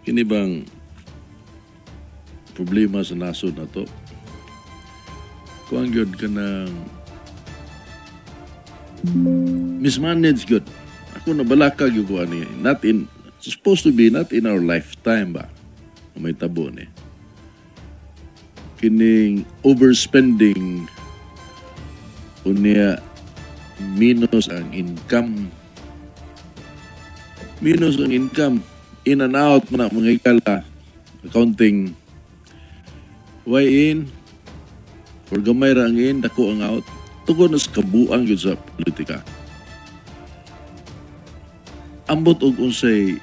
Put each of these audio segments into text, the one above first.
Kini bang problema sa nasod na to? Kuan gyud kanang mismanage gyud. Ako nabalaka gyud ko ani. Not in supposed to be not in our lifetime ba? May tabo ni. Kining overspending unya minus ang income. Minus ang income. In and out man mga higala. Accounting. Why in? Or gamay ra ang in, dako ang out. Tugon na sa kabuang yun sa politika. Ambot og unsay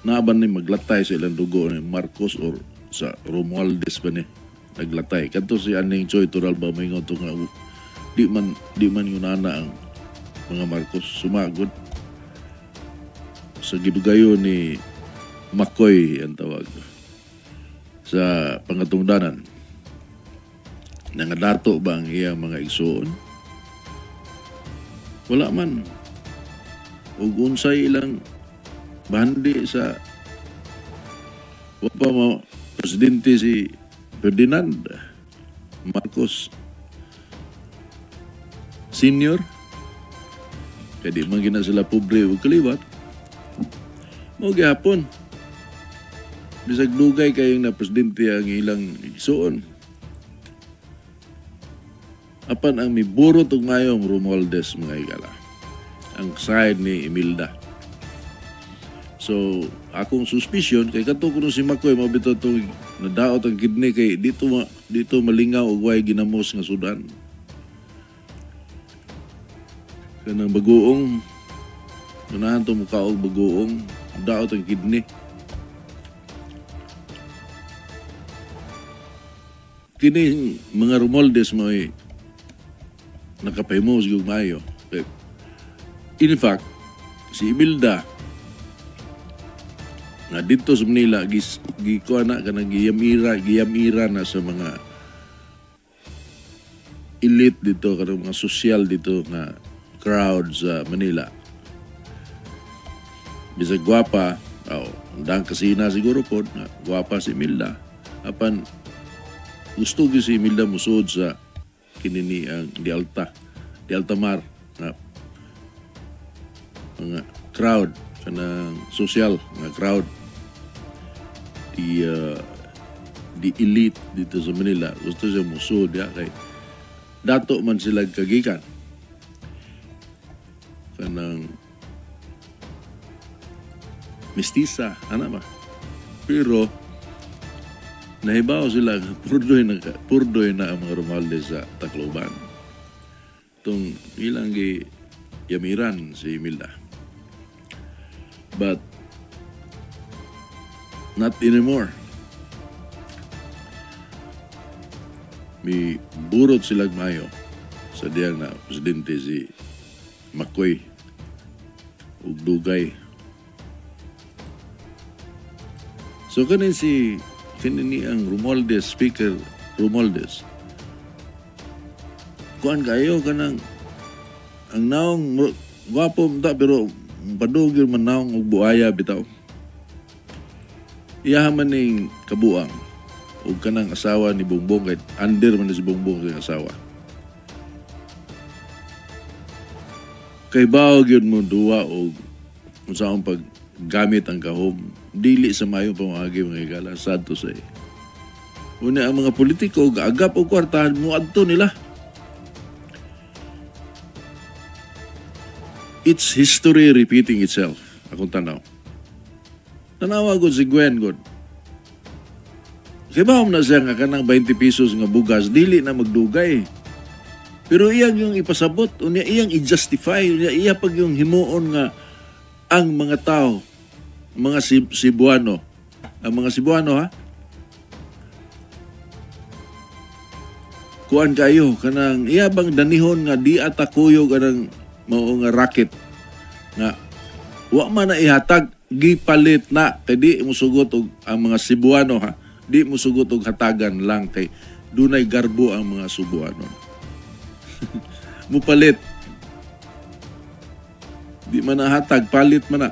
naaban ni maglatay sa ilang dugo ni Marcos or sa Romualdez ba ni naglatay. Kadto si aning Choi Toralba moingon to nga di man yun ana ang mga Marcos sumagod sa gidugayo ni Makoy ang tawag sa pangatungdanan. Nangadato ba ang iyang mga igsuon? Wala man. Ug unsay ilang bandi sa wa pa mo presidente si Ferdinand Marcos Senior. Kaya di man gina sila pobre ug kaliwat. Mao gihapon. Bisag dugay kayong na presidente ang ilang igsuon. Apan ang miburot og mayong Romualdez mga higala. Ang side ni Imelda. So, akong suspicion kay kato kuno si Makoy mao bitaw tong nadaot ang kidney kay dito malingaw og way ginamos nga sudan. Kanang bagoong ganahan to muka og bagoong daot ang kidney. Kini mga Romualdez mo'y nakapahimo og maayo. In fact, si Imelda nga dito sa Manila gikuha na kanang giyamira na sa mga elite dito, kanang mga sosyal dito nga crowd sa Manila. Bisag gwapa, oh, ang kasina siguro po, nga gwapa si Imelda. Apan gusto gyud si Imelda musuod sa kinini ang di alta mar nga mga crowd, kanang social nga crowd, di elite dito sa Manila. Gusto siya musuod ya kay dato man sila kagikan kanang mestiza ana ba, pero nahibaw sila purdoy na ang mga Romualdez sa Tacloban. Itong ilang giyamiran si Imelda. But not anymore. May burot sila mayo sa diyang na presidente si Makoy ug dugay. So kanin si kini ang Romualdez, Speaker Romualdez. Kuan kayo kanang ang naong gwapo ta pero padugil man naong og buaya bitaw. Iyaha man ning kabuang og kanang asawa ni Bongbong kay under man ni si Bongbong sa asawa. Kay bawo gyud mo duwa og unsaon paggamit ang kahom. Dili sa mayong pamaagi mga higala, sad to say. Una ang mga politiko gaagap og kwartahan mo adto nila. It's history repeating itself. Akong tanaw. Tanawa gud si Gwen gud. Kay ba na siya nga kanang 20 pesos nga bugas dili na magdugay. Pero iyang yung ipasabot, unya iyang i-justify, unya iya pag yung himuon nga ang mga tao, mga Cebuano, ang mga Cebuano ha, kuan kayo kanang iya bang danihon nga di ata kuyog anang mao nga racket nga wa man na ihatag, gipalit na kay di musugot og ang mga Cebuano ha, di musugot og hatagan lang kay dunay garbo ang mga Cebuano. Mupalit. Di man nahatag, palit man na.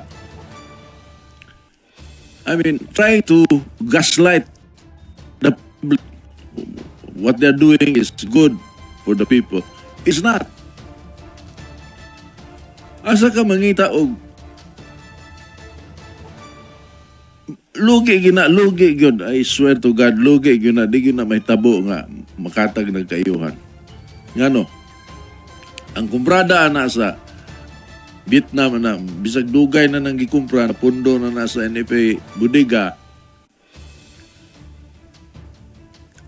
I mean, trying to gaslight the public. What they're doing is good for the people. It's not. Asa ka mangita og lugi gina, lugi gyud. I swear to God, lugi gyud na, di gyud na may tabo nga makatag nagkaiyuhan. Ngano? Ang kumprada na sa Vietnam na bisag dugay na nang gikumpra, na pundo na nasa NFA bodega,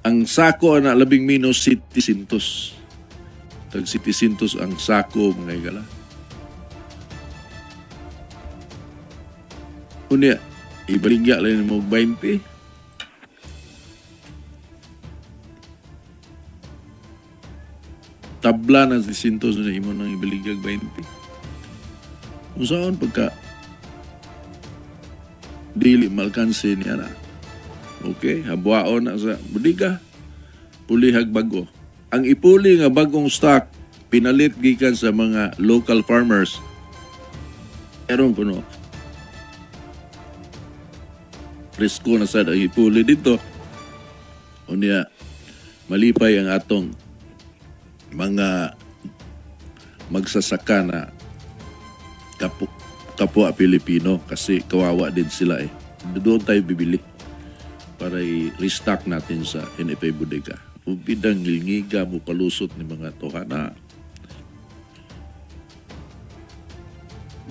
ang sako na labing minus 700. Tag 700 ang sako, mga higala. Unya, ibaligya lang mo 20. Tabla na 700 na imo nang ibaligyag 20. Unsaon pagka dili malkanse niya na. Okay, habwaon na sa bodega, pulihag bago. Ang ipuli nga bagong stock pinalit gikan sa mga local farmers. Eron kuno. Presko na sad ang ipuli dito. Unya malipay ang atong mga magsasaka na kapwa Pilipino kasi kawawa din sila eh. Doon tayo bibili para i-restock natin sa NFA bodega. Bidang ngilngiga mo palusot ni mga tohana.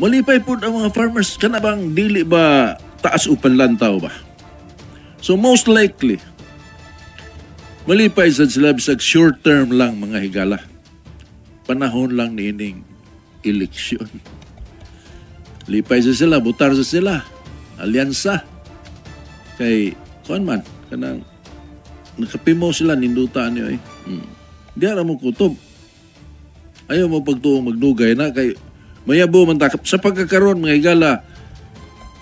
Malipay po ang mga farmers. Kana bang dili ba taas o panlantaw ba? So most likely, malipay sa sila bisag short term lang mga higala. Panahon lang niining eleksyon. Lipay sa sila, butar sa sila, alyansa. Kay, kuan man, kanang nakapimo sila, ninduta niyo eh. Di ara mo kutob. Ayaw mo pagtuong magdugay na, kay mayabo man ta. Sa pagkakaroon, mga higala,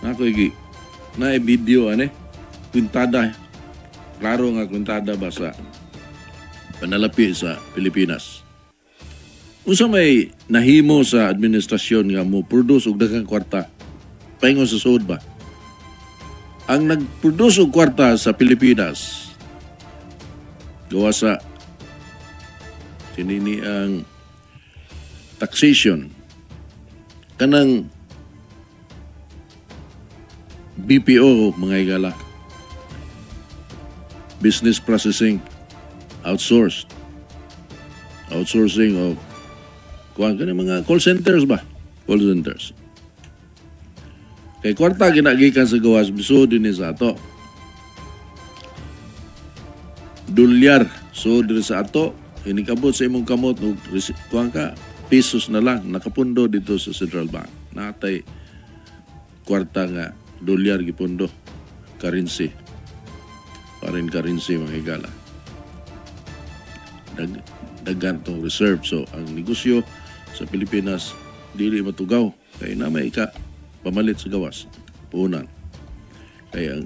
nako igi, na video, ane, kwintada. Klaro nga kwintada ba sa panalapi sa Pilipinas. Unsa may nahimo sa administrasyon nga mo produce og daghang kwarta paingon sa suod ba? Ang nagproduce og kwarta sa Pilipinas gawa sa kinini ang taxation kanang BPO mga higala, business processing outsourced, outsourcing of kuan kani mga call centers ba? Call centers. Kay kwarta ginagikan sa gawas so dinhi sa ato. Dolyar so dinhi sa ato, inikabot sa imong kamot og kuan ka pesos na lang nakapundo dito sa Central Bank. Natay kwarta nga dolyar gipundo currency. Foreign currency mga higala. Daghan tong reserve. So ang negosyo sa Pilipinas dili matugaw kay na may ka pamalit sa gawas puhunan. Kaya ang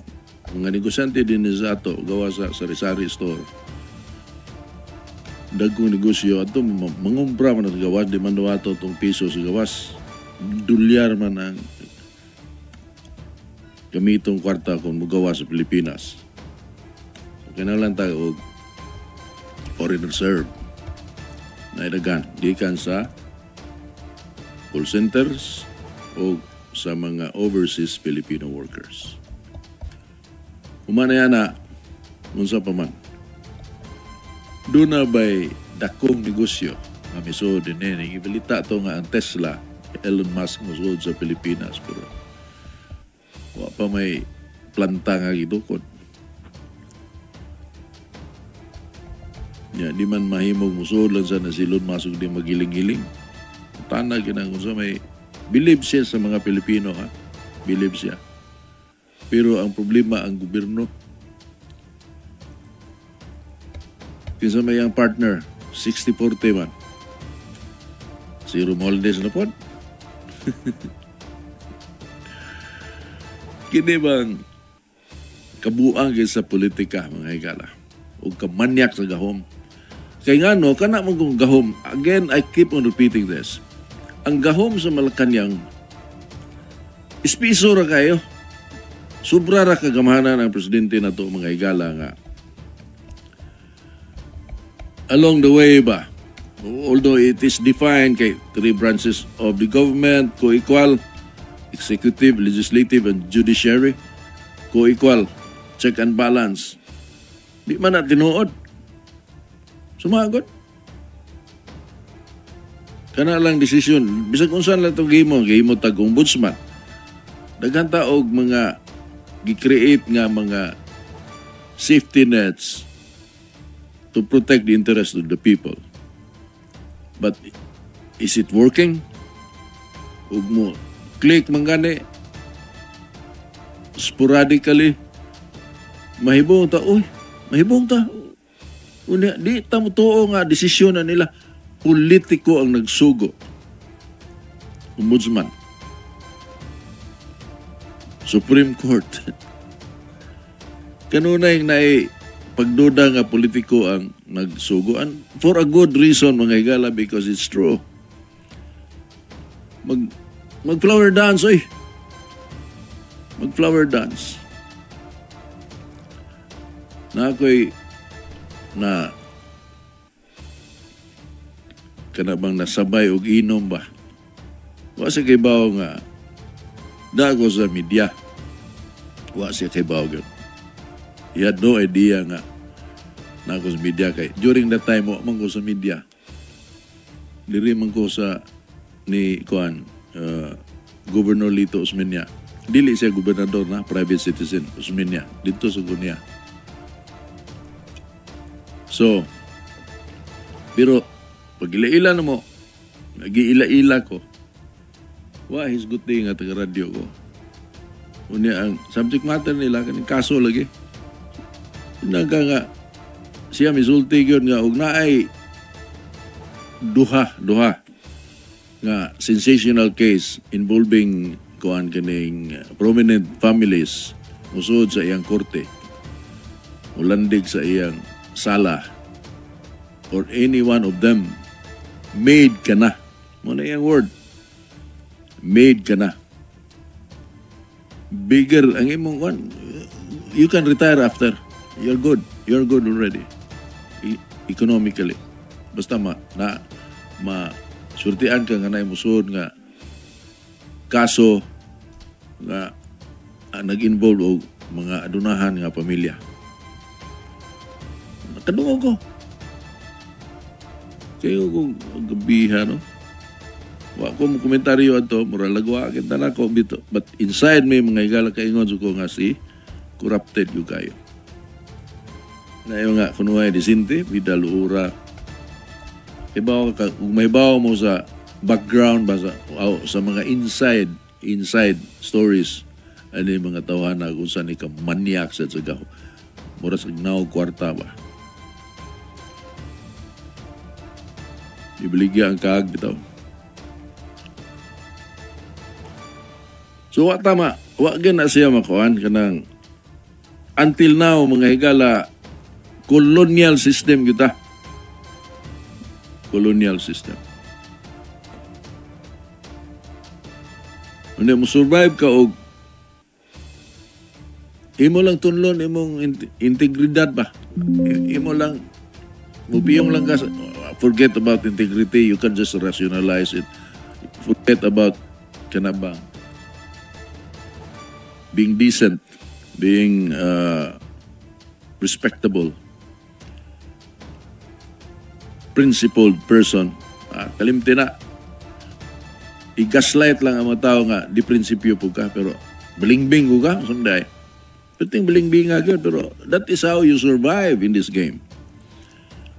mga negosyante din sa ato gawa sa sari-sari store, dagkong negosyo ato mangumpra man sa gawas, di man ato tong piso sa gawas, dolyar man ang gamitong kwarta kung mugawa sa Pilipinas. So, kinahanglan ta og foreign reserve na idagan gikan sa call centers o sa mga overseas Filipino workers. Humana yan na, unsa pa man. Doon na ba'y dakong negosyo nga misuod din eh. Ibalita to nga ang Tesla, Elon Musk musuod sa Pilipinas, pero wa pa may planta nga gidukod. Ya, di man mahimog musuod lang sa na si Elon Musk di magiling-giling. Tanag yun ang unsa may believe siya sa mga Pilipino, ha? Believe siya. Pero ang problema ang gobyerno. Kinsa may ang partner, 60-40 man. Si Romualdez na po. Kini bang kabuang sa politika, mga higala, o kamanyak sa gahom. Kaya nga no, kana mong kung gahom, again, I keep on repeating this. Ang gahom sa Malacanang, ispiso ra kayo. Sobra ra kagamhanan ang presidente nato, mga higala, nga along the way ba, although it is defined kay three branches of the government co-equal, executive, legislative, and judiciary, co-equal, check and balance, di man na tinuod. Sumagod kana lang desisyon bisag unsa lang itong gihimo, gihimo tag ombudsman, daghan ta og mga gi-create nga mga safety nets to protect the interest of the people. But is it working? Ug mo click man gani sporadically, mahibong ta, uy, mahibong ta. Unya, di ta mo tuo nga desisyon na nila, politiko ang nagsugo. Ombudsman. Supreme Court. Kanunay naay pagduda nga politiko ang nagsugo. And for a good reason, mga higala, because it's true. Mag flower dance, oy. Mag flower dance. Na ako'y na kana bang nasabay og inom ba. Wa siya kibaw nga dago sa media. Wa siya kibaw gyud. He had no idea nga na ako sa media kay during that time wa man ko sa media. Diri man ko sa ni kuan Governor Lito Osmeña. Dili siya gobernador na, private citizen Osmeña. Dito sa niya. So, pero pag ila-ila na mo, nag-iila-ila ko, wa hisguti nga taga radyo ko. Unya ang subject matter nila kaning kaso lagi. Naga nga siya misulti gyud nga og naay duha duha nga sensational case involving kuan kaning prominent families musud sa iyang korte, mulandig sa iyang sala, or any one of them, made ka na. Mo na iyang word, made ka na, bigger ang imong one, you can retire after, you're good, you're good already economically, basta ma na ma surtian ka nga naay musud nga kaso nga nag-involve og mga adunahan nga pamilya. Nakadungog ko. Kayo kung gabiha, no? Wa ko mo komentaryo ato, mura lagwa kita na ko bito. But inside me, mga higala, kaingon ko nga si corrupted gyud kayo. Na nga kunuhay disinte, bida luura. Ibaw ka, kung may baw mo sa background ba sa, o, sa mga inside inside stories ani yung mga tawana kung saan ika maniak sa tsagaw. Mura sa gnaw kwarta ba. Ibaligya ang kaag bitaw. So wa tama, wa gyud na siya makuan kanang until now, mga higala, colonial system kita. Colonial system. Hindi mo survive ka og imo lang tunlon imong integridad ba. Imo lang mupiyong lang ka forget about integrity, you can just rationalize it. Forget about kana bang being decent, being respectable, principled person. Ah, kalimti na. I-gaslight lang ang mga tao nga di prinsipyo po ka, pero balingbing ko ka, sunday. Piting balingbing nga gyud, pero that is how you survive in this game.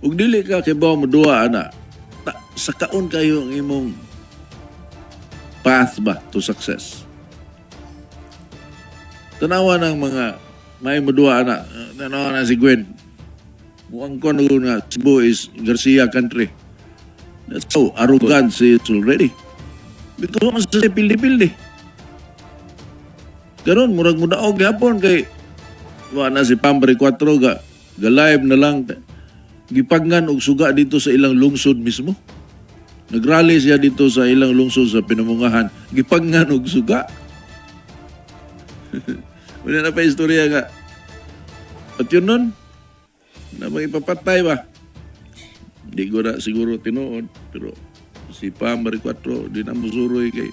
Ug dili ka kibaw mo duha ana, ta, sa kaon kayo ang imong path ba to success. Tanawa ng mga may moduha ana, tanawa na si Gwen. Muang ko nga Cebu is Garcia country. That's so arrogant she is already. Because man sa pildi-pildi. Karon murag mudaog gyapon kay wa na si Pambre 4 ga ga live na lang gipagngan og suga dito sa ilang lungsod mismo. Nagrally siya dito sa ilang lungsod sa Pinamungahan, gipagngan og suga. Wala na pa istorya nga. At yun nun, na ipapatay ba? Di ko na siguro tinuod, pero si Pam Baricuatro, di na musuroy kay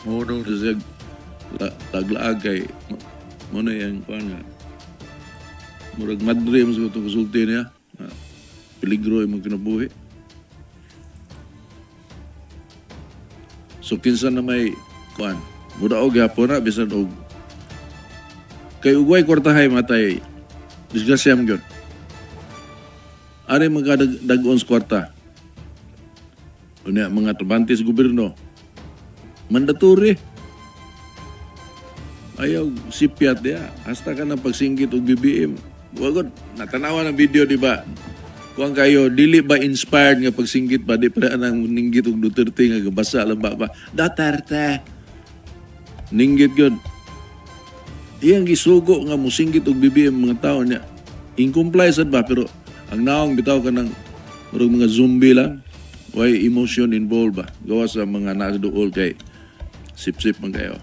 mo na siya taglaag kay mo na yung kuan nga. Murag madre mo sa itong kasulti niya. Peligro yung mga kinabuhi. So kinsa na may kuan, mudaog gyapon na bisan og kay ugway kwartahay matay disgrasya man gyud. Ari mga dag-on sa kwarta. Unya mga trabante sa gobyerno mandatory. Ayaw sipyat diya. Hasta ka na pagsinggit og BBM. Wagod natanawa ng video di ba? Kuan kayo dili ba inspired nga pagsinggit ba di pa nang ninggit og Duterte nga gabasa lang ba ba Duterte. Ninggit gyud. Iyang gisugo nga mosinggit og BBM mga tao niya. In comply sad ba pero ang naong bitaw ka ng murag mga zombie lang. Way emotion involved ba? Gawa sa mga nasa duol kay sip-sip man kayo.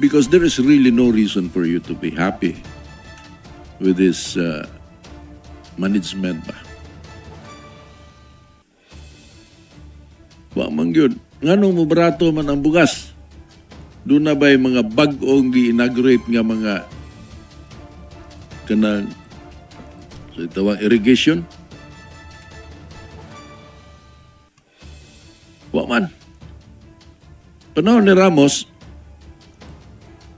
Because there is really no reason for you to be happy with this management ba. Wa man gyud. Nganong mobarato man ang bugas? Doon na ba'y mga bag-ong gi-inaugurate nga mga kanang so itawang irrigation? Wa man. Panahon ni Ramos,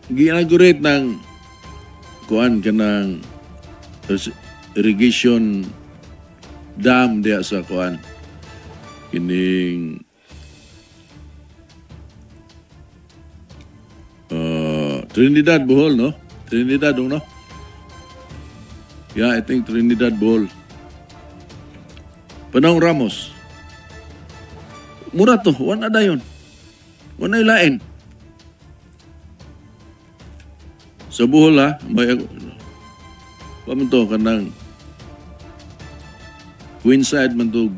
gi-inaugurate ng kuan kanang irrigation dam diya sa kuan kining Trinidad Bohol, no? Trinidad, no? Yeah, I think Trinidad Bohol. Panahon Ramos. Mura to, wala na dayon. Wala na ilain. Sa Bohol, ha? May, paman to, kanang coincide man to,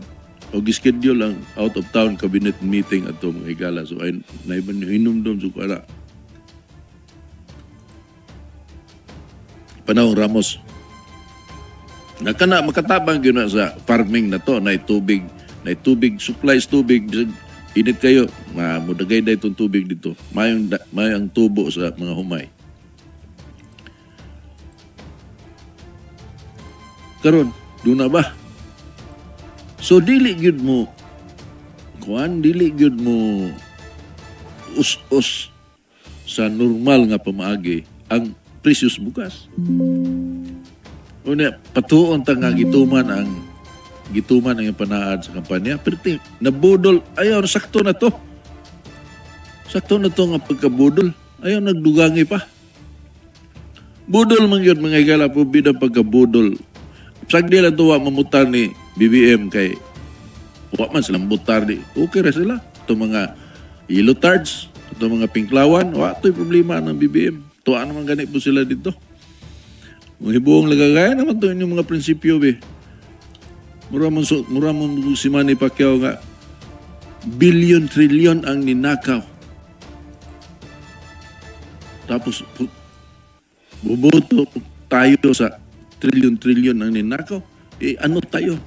o gischedule ang out of town cabinet meeting ato mga higala. So, ay, naiban yung hinumdum so kala. Panahon Ramos. Nakana makatabang gyud na sa farming na to, nay tubig, supplies tubig, init kayo, mamudagay na itong tubig dito. Mayong tubo sa mga humay. Karon, doon na ba? So dili gyud mo kuan, dili gyud mo us-us sa normal nga pamaagi ang presyo sa bugas. Una, patuon ta nga gituman ang panaad sa kampanya. Pero nabudol, ayaw, sakto na to. Sakto na to nga pagkabudol. Ayaw, nagdugangi pa. Budol man yun, mga higala po, bida pagkabudol. Sagdi lang to, wa mamutar ni BBM kay, wa man silang butar di. Okay ra sila. Ito mga ilotards, ito mga pinklawan, wa to'y problema ng BBM. Tuwa naman ganit po sila dito. Hibuong lagagaya naman to inyong mga prinsipyo, be. Mura man si Manny Pacquiao nga, billion, trillion ang ninakaw. Tapos, buboto tayo sa trillion, trillion ang ninakaw. Eh, ano tayo?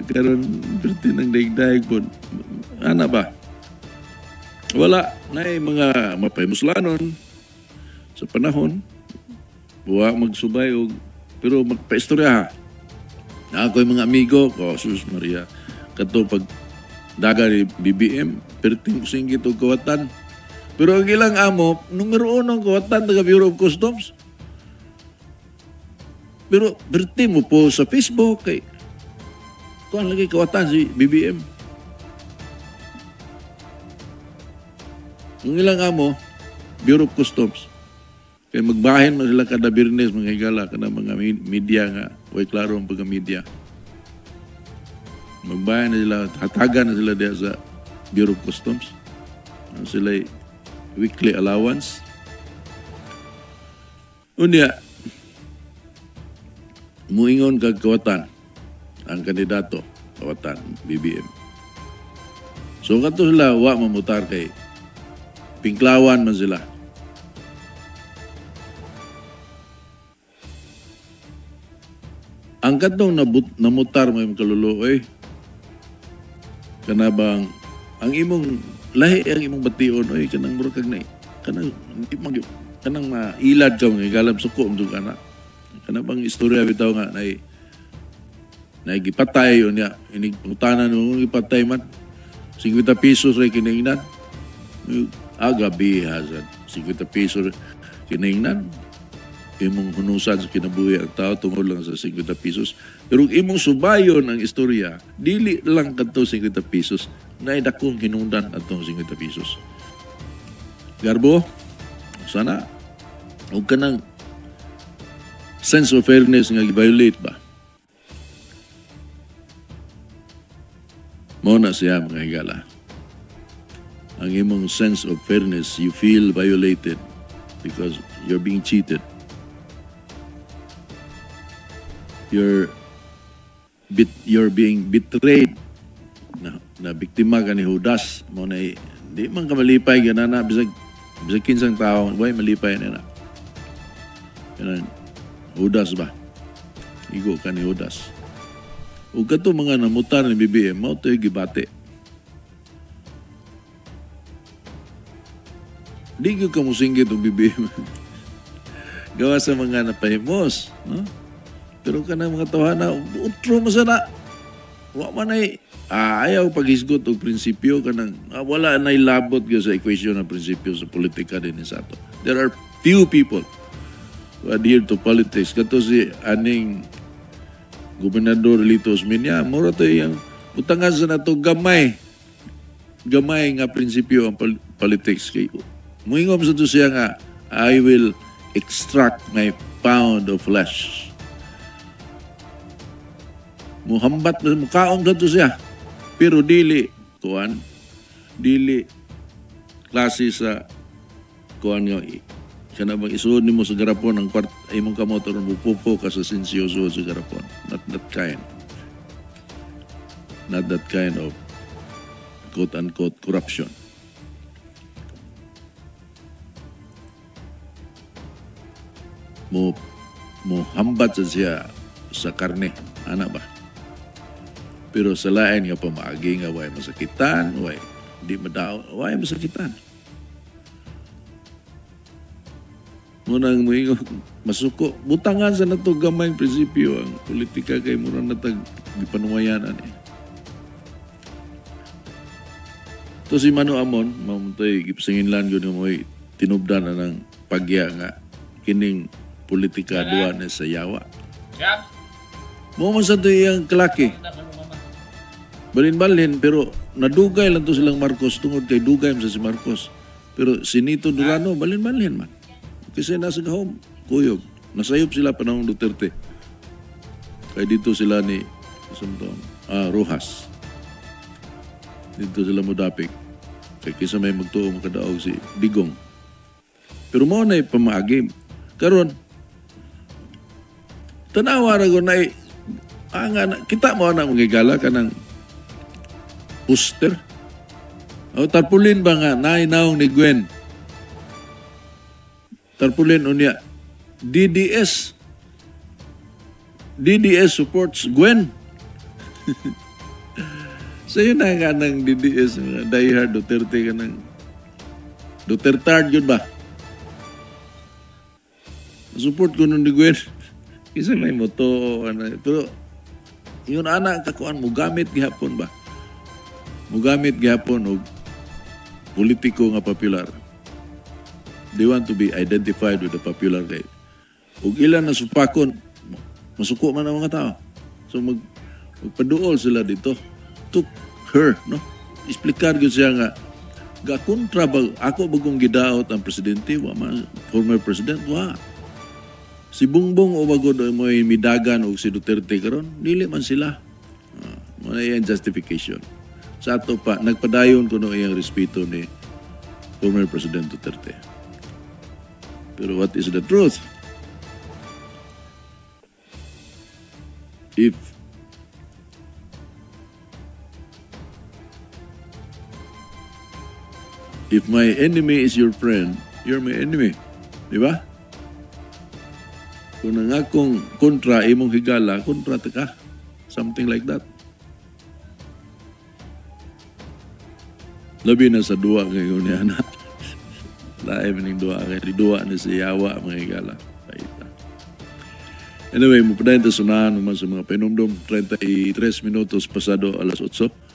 Karon, berarti ng daigdaig po. Ano ba? Wala. Na mga mapaymuslanon sa panahon. Buwa magsubay og pero magpaistorya ha. Na ako'y mga amigo ko, Sus Maria, kadto pag daga ni BBM, perting singgit og kawatan. Pero ang ilang amo, numero 1 ang kawatan taga Bureau of Customs. Pero perti mo po sa Facebook kay kuan lagi kawatan si BBM. Ang ilang amo, Bureau of Customs. Kaya magbahin man sila kada Biyernes, mga higala, kada mga media nga, way klaro ang pagka-media. Magbahin na sila, hatagan na sila diya sa Bureau of Customs. Sila weekly allowance. Unya, muingon kag kawatan ang kandidato, kawatan, BBM. So kato sila, wa mamutar kay Pinklawan man sila. Ang katong namutar mo imong kaluluoy, kana bang ang imong lahi ang imong bation oy, kanang murag kag na kanang di kanang mailad ka mga galam suko mo kana. Kana bang istorya bitaw nga nay gipatay unya inig pangutanan mo gipatay man 50 pesos ra kiningnan. Gabi hazard 50 pesos kiningnan. Imong hunusan sa kinabuhi ang tao tungod lang sa 50 pesos. Pero imong subayon ang istorya, dili lang kadto 50 pesos, naay dakong hinungdan atong 50 pesos. Garbo, sana og kanang sense of fairness nga gi-violate ba? Mao na siya mga higala. Ang imong sense of fairness, you feel violated because you're being cheated. You're being betrayed. Na biktima ka ni Judas. Mo na di man ka malipay ganana bisag kinsang tao, way malipay na na. Kanang Judas ba? Igo ka ni Judas. Ug kadto mga namutar ni BBM, mao to'y gibati. Di gyud ka mosinggit og BBM. Gawa sa mga napahimos, no? Pero kanang mga tawhana, utro mo sana. Wa man ay ayaw paghisgot og prinsipyo kanang wala nay labot gyud sa equation ng prinsipyo sa politika din sa ato. There are few people who adhere to politics. Kato si aning Gobernador Lito Osmeña, mura to iyang butangan sa nato gamay. Gamay nga prinsipyo ang politics kay. Muingom sa to siya nga, I will extract my pound of flesh. Muhambat na mukaon sa to siya. Pero dili kuan, dili klase sa kuan nga kana bang isuod nimo sa garapon ang kwart imong kamot aron mupupo ka sa sinsyo suod sa garapon. Not that kind. Not that kind of quote unquote corruption. Mo hambat sa siya sa karne, ana ba? Pero sa lain nga pamaagi nga way masakitan, way di madao, way masakitan. Munang moingon masuko, butangan sa nato gamay prinsipyo ang politika kay mura natag gipanuwayan ani. To si Mano Amon, mamuntay gipasinginlan gyud nga mo'y tinubdan na ng pagya nga kining politika duwa na sa yawa. Mo man sa to iyang kalaki. Balin-balin, pero nadugay lang to silang Marcos tungod kay dugay man sa si Marcos. Pero si Nito Durano, balin-balin man. Kasi nasa gahom, kuyog. Nasayop sila panahon Duterte. Kaya dito sila ni Rojas. Dito sila mudapik. Kaya kisa may magtuo makadaog si Digong. Pero mao na pamaagi. Karon, tanawa ra ko na kita mo na magigala ka ng poster. O tarpulin ba nga nainawong ni Gwen? Tarpulin unya DDS. DDS supports Gwen. So yun na nga ng DDS, mga diehard Duterte ka ng Duterte yun ba? Support ko nun ni Gwen. Kasi may moto, ano. Pero yun anak kakuan mo gamit gihapon ba? Mugamit gihapon og politiko nga popular. They want to be identified with the popular guy. Ug ilan na supakon, masuko man ang mga tao. So magpaduol sila dito. Took her, no? Explicar gyud siya nga gakontra ba ako bagong gidaot ang presidente, wa man former president, wa. Si Bongbong o bagod mo'y midagan og si Duterte karon, dili man sila. Mo na iyang justification. Sa ato pa nagpadayon kuno iyang respeto ni former President Duterte. Pero what is the truth? If If my enemy is your friend, you're my enemy. Di ba? Kung ang akong kontra imong higala, kontra ta ka. Something like that. Labi na sa duwa ngayon niya na. Lain maning duwa kay duwa ni si Yawa mga higala. Paita. Anyway, mapadayon ta sunahan naman sa mga pinumdum. 33 minutos pasado alas 8.